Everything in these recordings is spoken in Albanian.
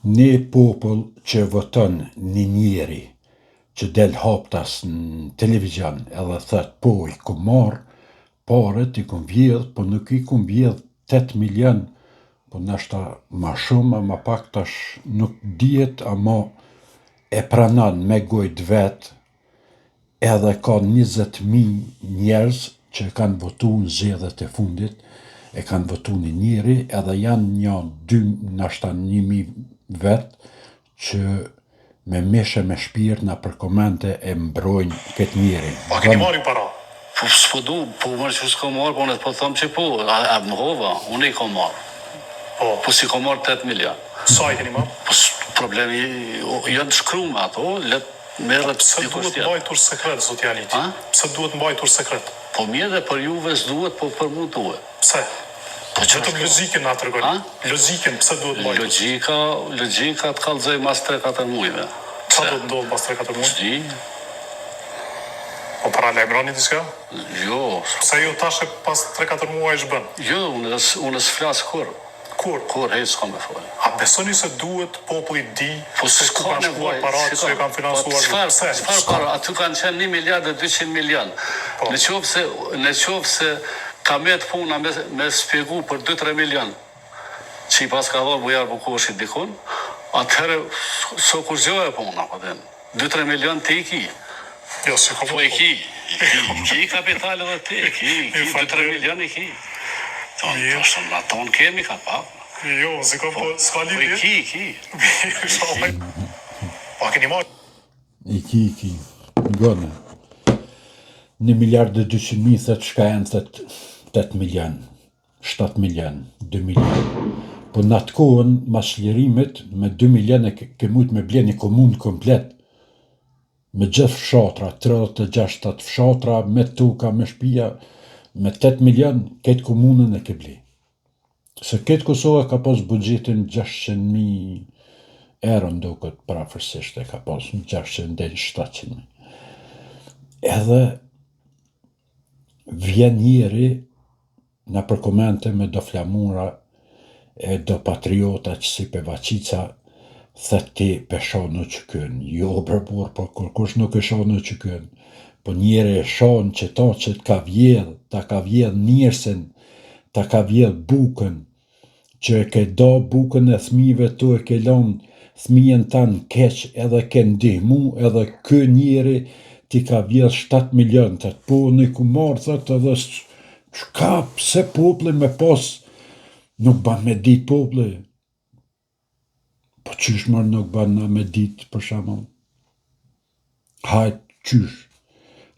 Një popull që voton një njeri që del haptas në televizion edhe thot po i kum marr paret i kum vjedh po nuk i kum vjedh 8 milion po nashta ma shumë a ma pak tash nuk dihet ama e pranon me gojë të vet Edhe ka 20.000 njerëz që e kanë votu në zgjedhjet e fundit, e kanë votu një njeri, edhe janë një dy, nashta 1.000 vet që me mish e me shpirt nëpër komente e mbrojnë këtë njeri. A keni marrë ju para? Po s'po du, po mërë që s'ko marrë, po unë po them që po, a, a mohova, unë i kom marrë. Po. Po s'i kom marrë 8 milion. Sa i keni marrë? Po s- problemi janë të shkrume ato, le të merret Pse dikush duhet tjetër. mbajtur sekret, zoti Aliti? A? Pse duhet mbajtur sekret? Po mirë dhe për juve s'duhet, po për mu duhet. Pse? Po që Vetëm është? logjikën na tregoni. A? Logjikën pse duhet mbajtur? Logjika, logjika të kallzoj mas 3-4 mujve. Çfarë Pse? do të ndodhë pas 3-4 muaj? S'di. Po paralajmëroni diçka? Jo, Pse jo tash e pas 3-4 muajsh bën? jo, unë s- unë s'flas kur. Kur? Kur hiç s'kam me fol. A besoni se duhet populli di Po se ku s'ka kanë shkuar nevojë, paratë shiko. që e kanë Po financuar ju? çfarë, Pse? çfarë para? Aty kanë qenë 1 miliard e 200 milion. Po. Në qoftë se në qoftë se ka met puna me me shpjegu për 2-3 milion që i pas ka dhënë Bujar Bukoshi dikun, atëherë s'o kurrgjë e puna, po den. 2-3 milion ti i ki. Jo, si ka Po i ki, i ki, i ki kapital edhe ti, i ki, i ki 2-3 milion i ki. Tonë, Mirë. to shumë na tonë kemi ka pak. Jo, si ka po s'ka Po i lidhje. ki, i ki. Inshallah. Po a keni marrë I ki, i ki. Gone. 1 miliard e 200 mijë, thët shka janë, thët 8 milion, 7 milion, 2 milion. Po në atë kohën, mas lirimit, me 2 milion e ke, ke mujt me ble një komunë komplet, me gjithë fshatra, 36 atë fshatra, me toka, me shtëpia, me 8 milion, këtë komunën e ke ble. Se këtë Kosova ka pas buxhetin 600.000 euro ndoket prafërsisht e ka pas 600 deri në 700.000. Edhe vjen njeri në për komente me do flamura e do patriota që si pe vaqica, thët ti pe shon UÇK-n. Jo bre burr, po kurkush nuk e shon UÇK-n. Po njeri e shon që ta që të ka vjedh, ta ka vjedh njerësin, ta ka vjedh bukën, që e ke do bukën e thmive tu e ke lon thmijën tanë keq edhe ke ndihmu edhe ky njeri ti ka vjedh 7 milion, thët po unë i ku marr, thët edhe s- çka pse populli me pas nuk ban me dit populli. Po qysh mërë nuk ban na me dit për shembull? Hajt qysh?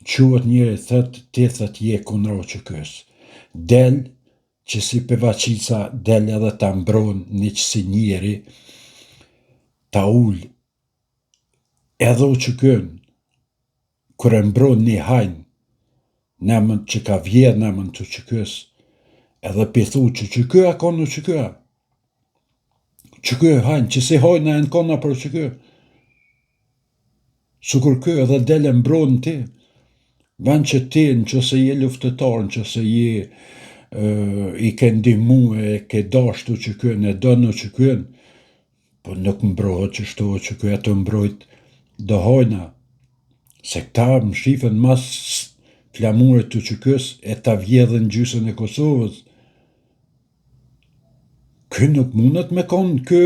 Quhet njeri thët ti thët je kundra UÇK-s. Del që si Pevaqica del edhe ta mbron një që si njeri ta ul edhe UÇK-n kur e mbron një hajn në emën që ka vjedh në emën të UÇK-s edhe pi thu që UÇK-a ka në UÇK-a. UÇK hajn, që si hajna e në kona për UÇK. Sukur ky edhe del e mbron ti. Vend që ti, në që se je luftëtar, në që se je e, i ke ndihmu e ke dashtu UÇK-n, e don UÇK-n, po nuk mbrohet që shto UÇK-ja të mbrojt do hajna. Se këta më shifen mas flamurit të UÇK-s e ta vjedhin gjysën e Kosovës. Ky nuk mundet me konë ky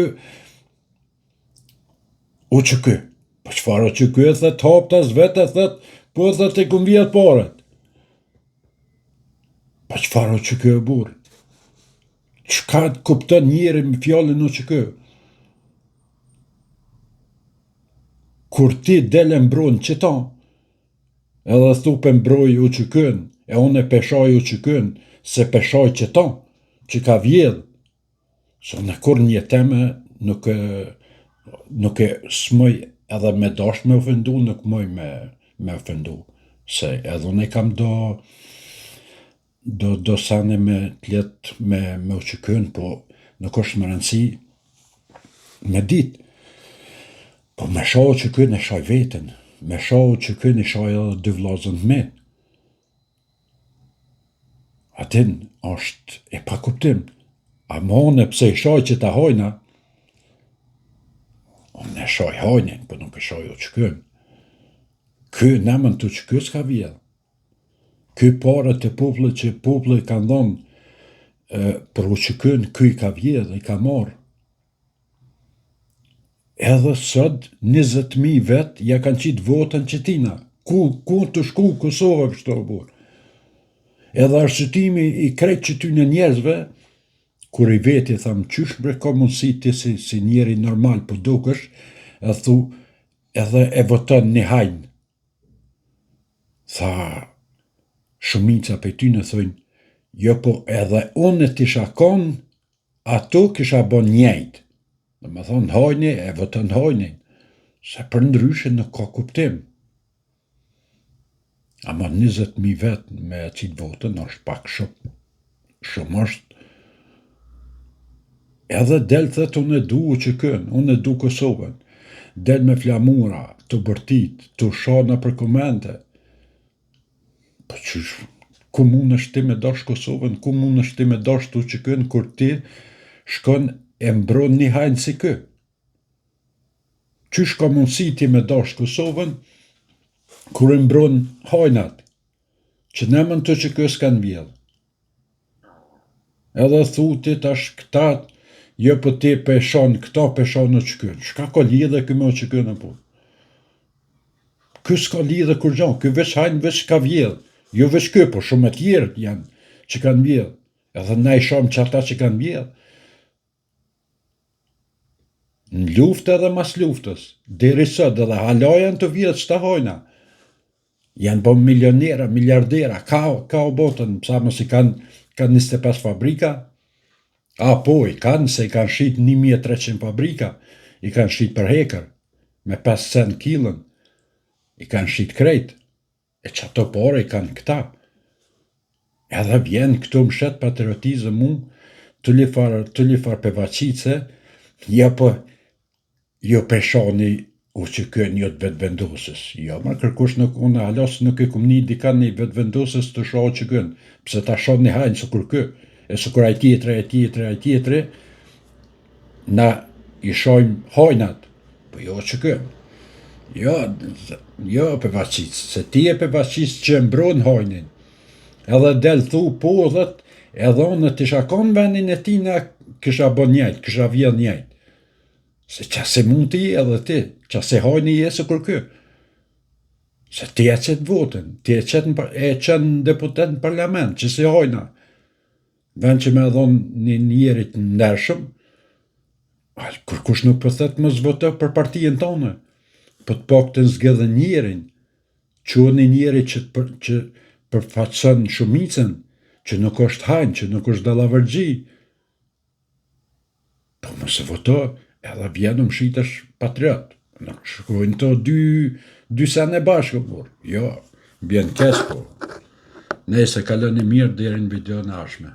UÇK. Po çfarë UÇK e thet haptas vetë e thet, po e thet e kum vjedh paret. Po çfarë UÇK e burr? Çka kupton njeri me fjalën UÇK? Kur ti del e mbron qëta, edhe thu pe mbroj UÇK-n, e unë e peshaj UÇK-n, se peshaj qëta, që ka vjedh. Se unë kur një teme nuk e, nuk e smoj edhe me dasht me ofendu, nuk moj me, me ofendu. Se edhe unë e kam do do do sene me të letë me, me UÇK-n, po nuk është më rëndësi me dit. Po me sha UÇK-n e shaj veten, me sha UÇK-n i shaj edhe dy vllazën të mi. Atin është e pa kuptim. A më one pse i shaj që ta hojna? Unë e shoj hajnin, po nuk e shoj UÇK-në. Ky n'emën të UÇK-së ka vjedh. Ky paret e popullit që populli kanë dhonë për UÇK-në, ky i ka vjedh, i ka marrë. Edhe sot 20.000 vet ja kanë qitë votën qëtina. Ku, ku të shku Kosova kështu o burrë. Edhe arsytimi i krejt qëtyne njerëzve, kur i veti tham qysh bre ka mundësi ti si, si njeri normal po dukesh, edhe thu, edhe e voton një hajn. Tha, shumica prej tyne thojnë, jo po edhe unë t'isha konë, Ato kisha bo njejt. Domethonë hajni e voton hajnin. Se përndryshe nuk ka kuptim. Ama 20.000 vet me e qitë votën është pak shumë. Shumë është. Edhe del thot unë e du UÇK-në, unë e du Kosovën. Del me flamura, tu bërtit, tu sha nëpër komente. Po qysh, ku mundesh ti me dash Kosovën, ku mundesh ti me dash UÇK-në, kur ti shkon e mbron një hajn si ky? Qysh ka mundësi ti me dash Kosovën, kur e mbron hajnat, që në emën të UÇK-së kanë vjedhë? Edhe thu ti tash këta, jo po ti pe shon këta, pe shon UÇK-në. Çka ka lidhje ky me UÇK-në po? Ky s'ka lidhje kurgjo, ky veç hajn veç ka vjedh. Jo veç ky, po shumë e tjerë janë që kanë vjedh. Edhe na i shohim që ata që kanë vjedh. Në luftë edhe mas luftës, deri sot edhe hala janë tu vjedh qëta hajna. Janë bo milionera, miliardera, ka, ka o botën, psa mos i kanë, kanë 25 fabrika? A, po, i kanë, se i kanë shit 1300 fabrika, i kanë shit për hekër, me 5 cent kilën, i kanë shit krejt. E qato pare i kanë këta. Edhe vjen këtu më shet patriotizëm mu, të far, të far pevaqice, jo po, jo pe shoni UÇK-në jo të vetëvendosës. Jo, më kërkush nuk unë hala nuk e kum ni dikan një vetëvendosës tu sha UÇK-në. Pse ta shon një hajnë sikur kë, e sikur ai tjetri, ai tjetri, ai tjetri, na i shojmë hajnat, po jo UÇK-në. Jo, jo pevaqic, se ti e pevaqic që mbron hajnin. Edhe del thu, po dhe, edhe unë të isha konë vendin e tina, kisha bo njajt, kisha vjedh njajt. Se qa se mund ti edhe ti, qa se hajni je sikur ky. Se ti e qet votën, ti e qet në, e qet në deputet në parlament, që si hajna. Vend që me dhonë një njeri të ndershëm, kurkush nuk po thet mos voto për partinë tonë, po të paktën zgjedhë njerin, që një njeri që, për, që përfaqëson shumicën, që nuk është hajn, që nuk është dallavërgji, po mos e voto, edhe vjen më shitesh patriot. Nuk shkojnë të dy, dy sene bashkë, por, jo, bjen keq, po. Nejse kaloni mirë deri në videon e ardhshme.